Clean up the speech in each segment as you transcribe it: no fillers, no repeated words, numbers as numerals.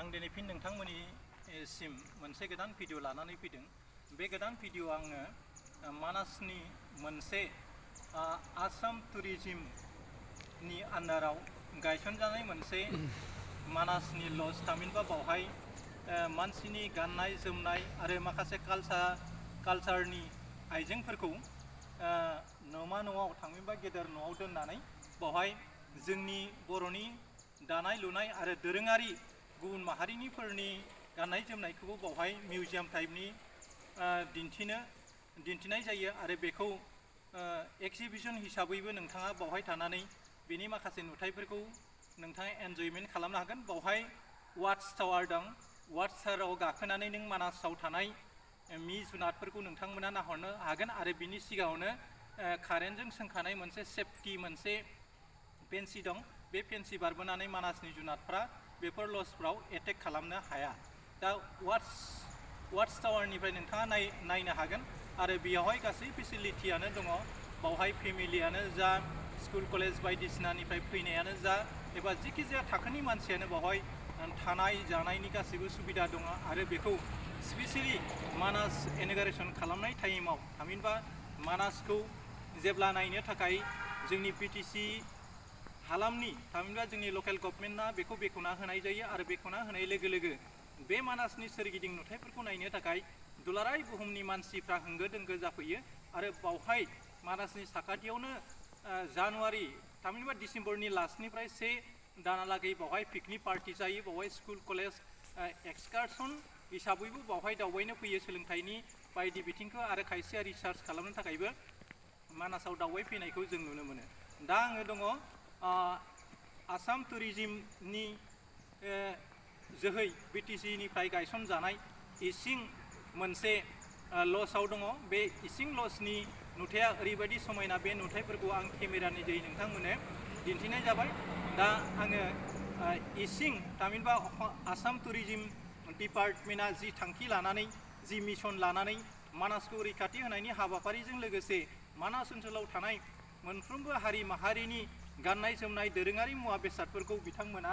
आं दिनै फिन नोंथांमोननिसिम मोनसे गोदान भिडिअ लानानै फैदों। बे गोदान भिडिअ आङो मानासनि मोनसे आसाम टुरिज्मनि आन्डाराव गायसनजानाय मोनसे मानासनि लज थामहिनबा बावहाय मानसिनि गाननाय जोमनाय आरो माखासे कालचारनि आइजेंफोरखौ न'मा न'आव थामहिनबा गेदेर न'आव दोननानै बावहाय जोंनि बर'नि दानाय लुनाय आरो दोरोङारि गुबुन माहारिनिफोरनि गाननाय जोमनायखौबो बावहाय मिउजियाम टाइपनि दिन्थिनाय जायो आरो बेखौ एक्जिबिशन हिसाबैबो नोंथाङा बावहाय थानानै बेनि माखासे नुथायफोरखौ नोंथाङा एन्जयमेन्ट खालामनो हागोन। बावहाय वाच टावार दं। वाच टावाराव गाखोनानै नों मानासाव थानाय जुनादफोरखौ नोंथांमोना नाहरनो हागोन आरो बिनि सिगाङावनो कारेन्टजों सोंखानाय मोनसे सेफटि मोनसे फेन्सि दं। बे फेन्सि बारबोनानै मानासनि जुनादफ्रा बेफोर लजफ्राव एटेक खालामनो हाया। दा वाच टावारनिफ्राय नोंथाङा नायनो हागोन आरो बेयावहाय गासै फेसिलिटियानो दङ। बावहाय फेमिलियानो जा स्कुल कलेज बायदिसिनानिफ्राय फैनायानो जा एबा जिखि जाया थाखोनि मानसियानो बावहाय थानाय जानायनि गासैबो सुबिदा दङ आरो बेखौ स्पेसियेलि मानास इन'ग्रेसन खालामनाय टाइमाव थामहिनबा मानासखौ जेब्ला नायनो थाखाय जोंनि बिटिसि हालामनि थामहिनबा जोंनि लकेल गभर्नमेन्टआ बेखौ बेखेवना होनाय जायो आरो बेखेवना होनाय लोगो लोगो बे मानासनि सोरगिदिं नुथायफोरखौ नायनो थाखाय दुलाराय बुहुमनि मानसिफ्रा होंगो दोंगो जाफैयो आरो बावहाय मानासनि साखाथियावनो जानुवारि थामहिनबा डिसेम्बरनि लास्टनिफ्राय 1 दानालागै बावहाय पिकनिक पार्टि जायो। बावहाय स्कुल कलेज एक्सकारसन हिसाबैबो बावहाय दावबायनो फैयो सोलोंथाइनि बायदि बिथिंखौ आरो खायसेया रिसार्च खालामनो थाखायबो मानासाव दावबायफैनायखौ जों नुनो मोनो। दा आङो दङ आसाम टुरिज्मनि जोहै बिटिसिनिफ्राय गायसनजानाय इसिं मोनसे लजआव दङ। बे इसिं लजनि नुथाया ओरैबायदि समायना, बे नुथायफोरखौ आं केमेरानि जोहै नोंथांमोननो दिन्थिनाय जाबाय। दा आङो इसिं थामहिनबा आसाम टुरिज्म डिपार्टमेन्टआ जि थांखि लानानै जि मिशन लानानै मानासखौ रैखाथि होनायनि हाबाफारिजों लोगोसे मानास ओनसोलाव थानाय मोनफ्रोमबो हारि माहारिनि गाननाय जोमनाय दोरोङारि मुवा बेसादफोरखौ बिथांमोना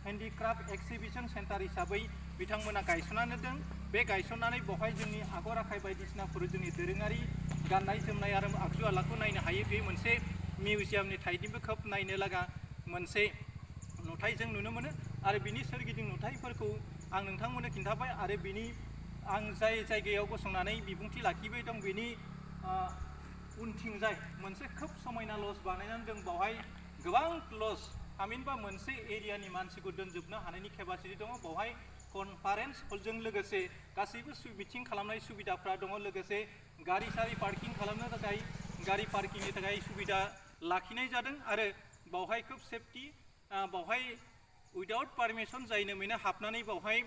हेन्डिक्राफ्ट एक्जिबिशन सेन्टार हिसाबै बिथांमोना गायसननानै दों। बे गायसननानै बेवहाय जोंनि आगर आखाइ बायदिसिनाफोर जोंनि दोरोङारि गाननाय जोमनाय आरो आगजु आलाखौ नायनो हायो। बे मोनसे मिउजियामनि टाइपनिबो खोब नायनो लागा मोनसे नुथाय जों नुनो मोनो आरो बिनि सोरगिदिं नुथायफोरखौ आं नोंथांमोननो खिन्थाबाय आरो बिनि आं जाय जायगायाव गसंनानै बिबुंथि लाखिबाय दं बेनि उनथिंजाय मोनसे खोब समायना लज बानायनानै दं। बावहाय गोबां लज थामहिनबा मोनसे एरियानि मानसिखौ दोनजोबनो हानायनि केपासिटि दङ। बावहाय कनफारेन्स हलजों लोगोसे गासैबो मिटिं खालामनाय सुबिदाफ्रा दङ। लोगोसे गारि सारि पार्किं खालामनो थाखाय गारि पार्किंनि थाखाय सुबिदा लाखिनाय जादों आरो बावहाय खोब सेफटि। बावहाय उइदाउट पारमिसन जायनो मेनो हाबनानै बावहाय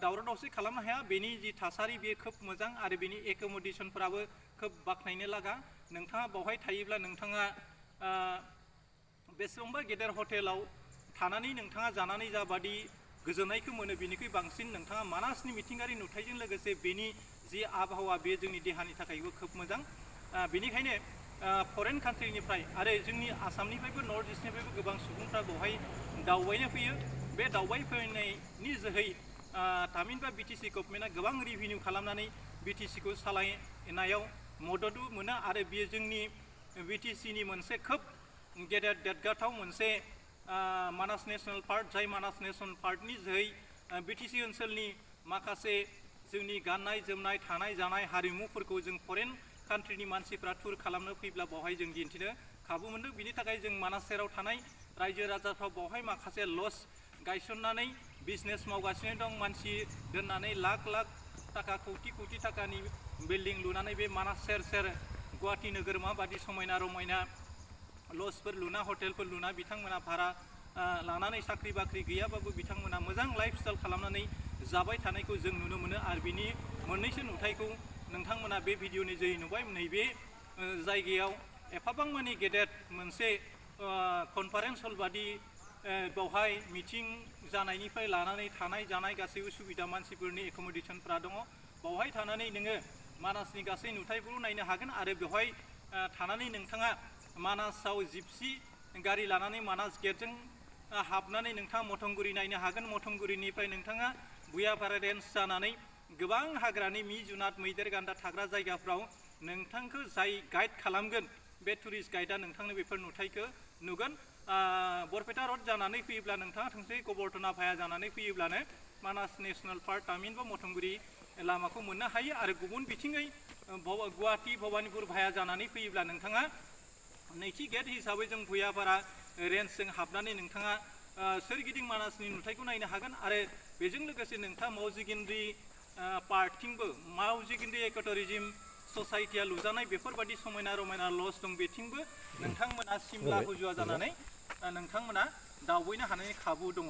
दावराव दावसि खालामनो हाया। बेनि जि थासारि बेयो खोब मोजां आरो बेनि एकमडेसनफोराबो खोब बाख्नायनो लागा। नोंथाङा बावहाय थायोब्ला नोंथाङा बेसेबांबा गेदेर हटेलाव थानानै नोंथाङा जानानै जाबादि गोजोननायखौ मोनो बेनिख्रुइ बांसिन नोंथाङा मानासनि मिथिंगायारि नुथायजों लोगोसे बेनि जि आबहावा बे जोंनि देहानि थाखायबो खोब मोजां। बेनिखायनो फरेन कान्ट्रिनिफ्राय आरो जोंनि आसामनिफ्रायबो नर्थ इस्टनिफ्रायबो गोबां सुबुंफ्रा बेवहाय दावबायनो फैयो। बे दावबायफैनायनि जोहै थामहिनबा बिटिसि गभर्नमेन्टआ गोबां रिभिनिउ खालामनानै बिटिसिखौ सालायनायाव मददबो मोनो आरो बेयो जोंनि बिटिसिनि मोनसे खोब गेदेर देरगाथाव मोनसे मानास नेसनेल पार्क, जाय मानास नेसनेल पार्कनि जोहै बिटिसि ओनसोलनि माखासे जोंनि गाननाय जोमनाय थानाय जानाय हारिमुफोरखौ जों फरेन कान्ट्रिनि मानसिफ्रा टुर खालामनो फैब्ला बावहाय जों दिन्थिनो खाबु मोनदों। बिनि थाखाय जों मानास सेराव थानाय रायजो राजाफ्रा बावहाय माखासे लज गायसननानै बिजनेस मावगासिनो दं। मानसि दोननानै लाख लाख थाखा कौटि कौटि थाखानि बिल्डिं लुनानै बे मानास सेर सेर गुवाहाटि नोगोरमा बादि समायना रमायना लजफोर लुना हटेलफोर लुना बिथांमोना भारा लानानै साख्रि बाख्रि गैयाबाबो बिथांमोना मोजां लाइफ स्टाइल खालामनानै जाबाय थानायखौ जों नुनो मोनो आरो बिनि मोननैसो नुथायखौ नोंथांमोना बे भिडिअनि जोहै नुबाय। नैबे जायगायाव एफाबां मानि गेदेर मोनसे कनफारेन्स हल बादि बेवहाय मिटिं जानायनिफ्राय लानानै थानाय जानाय गासैबो सुबिदा मानसिफोरनि एकमडेसनफ्रा दङ। बावहाय थानानै नोङो मानासनि गासै नुथायफोरखौ नायनो हागोन आरो बेवहाय थानानै नोंथाङा मानासाव जिपसि गारि लानानै मानास गेटजों हाबनानै नोंथाङा मथंगुरि नायनो हागोन। मथंगुरिनिफ्राय नोंथाङा भुयापारा रेन्ज जानानै गोबां हाग्रानि मि जुनाद मैदेर गान्दा थाग्रा जायगाफ्राव नोंथांखौ जाय गाइड खालामगोन बे टुरिस्ट गाइडआ नोंथांनो बेफोर नुथायखौ नुगोन। बरपेटा रड जानानै फैयोब्ला नोंथाङा थोंजोङै गबर्धना भाया जानानै फैयोब्लानो मानास नेसनेल पार्क तामिनबा मथंगुरि लामाखौ मोननो हायो। आरो गुबुन बिथिङै गुवाहाटी भबानिपुर भाया जानानै फैयोब्ला नोंथाङा नैथि गेट हिसाबै जों भुयापारा रेन्जजों हाबनानै नोंथाङा सोरगिदिं मानासनि नुथायखौ नायनो हागोन। आरो बेजों लोगोसे नोंथाङा मावजि गेन्द्रि पार्कथिंबो मावजि गेन्द्रि इक'टुरिज्म ससाइटिया लुजानाय बेफोरबायदि समायना रमायना लज दं, बेथिंबो नोंथांमोना सिमला हुजुवा जानानै नोंथांमोना दावबायनो हानायनि खाबु दङ।